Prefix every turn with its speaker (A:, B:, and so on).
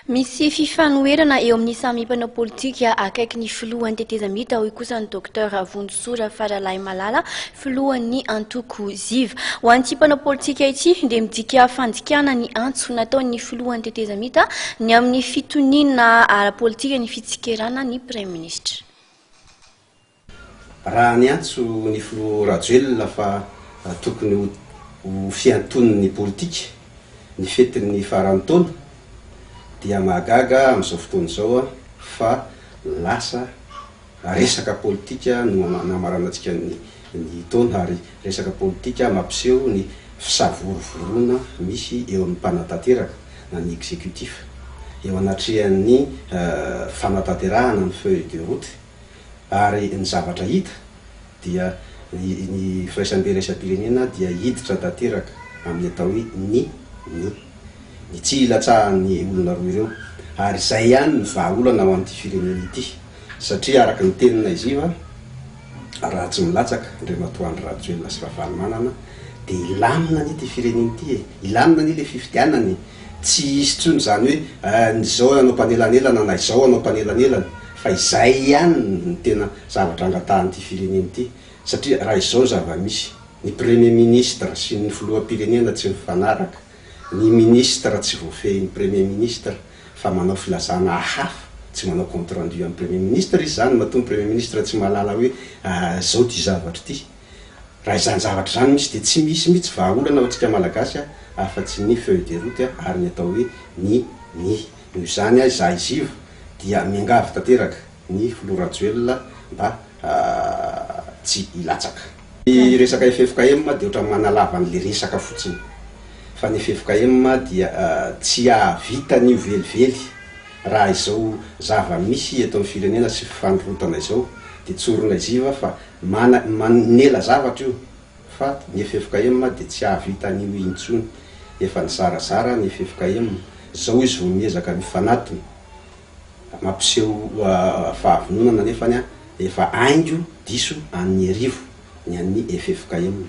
A: Misy fifanoherana eo amin'ny samy mpanao politika akaiky ny filohan'ny tetezamita, hoy kosa ny Docteur Vonjisoa Rafaralahimalala, filohan'ny antoko Ziva. Ho an'ity mpanao politika ity dia midika fandikana ny antso nataon'ny filohan'ny tetezamita ny amin'ny fitoniana ara-politika ny fitsikerana ny praiminisitra.
B: Raha niantso ny filoha Rajoelina fa tokony ho fianton'ny politika ny fetin'ny faran'ny taona dia mahagaga amin'izao fotoana izao fa lasa resaka politika no namaranantsika ny taona ary resaka politika mampiseho ny fisavorovoroana misy eo amin'ny mpanatanteraka na ny executif eo anatrehan'ny fanatanterahana ny feuille de route. Ary ny zavatra hita dia ny ny firaisambe iraisam-pirenena dia hiditra tanteraka amin'ny atao hoe ny ny ny tsy hilatsahan'ny olona roa ireo. Ary izay ihany ny vahaolana ho an'ity firenena ity. Satria araka ny teninay Ziva, raha tsy milatsaka Andriamatoa Andry Rajoelina sy Ravalomanana dia hilamina anie ity firenena ity e! Hilamina anie ilay fifidianana e! Tsy hisy intsony izany hoe ny izao hanao mpanelanelana na izao hanao mpanelanelana fa izay ihany no tena zavatra angatahan'ity firenena ity satria raha izao ny zava-misy, ny premier ministre sy ny filoham-pirenena tsy mifanaraka, ny ministre tsy voafehin'ny premier ministre fa manao filazana hafa, tsy manao compte rendu amin'ny premier ministre izy izany matoa ny premier ministre tsy mahalala hoe izao ity zavatra ity. Raha izany zavatra izany misy dia tsy misy mihitsy vahaolana ho antsika Malagasy afa-tsy ny feuille de route ary ny atao hoe ny ny. Noho izany izahay Ziva dia miangavy tanteraka ny Filoha Rajoelina mba tsy hilatsaka. Ny resaka ffkm dia ohatran'ny manalava an'ilay resaka fotsiny fa ny ffkm dia tsy hahavita an'io velively raha izao zava-misy eto amin'ny firenena sy fifandrorotana izao dia tsorina Ziva fa Mana, manela zavatra io fa ny ffkm dia tsy hahavita an'io intsony. Efa nizarazara ny ffkm, zao izy vao miezaka mifanatona, mampiseho fahavononana nefany efa haingo diso an'ny herivo ny an'ny ffkm.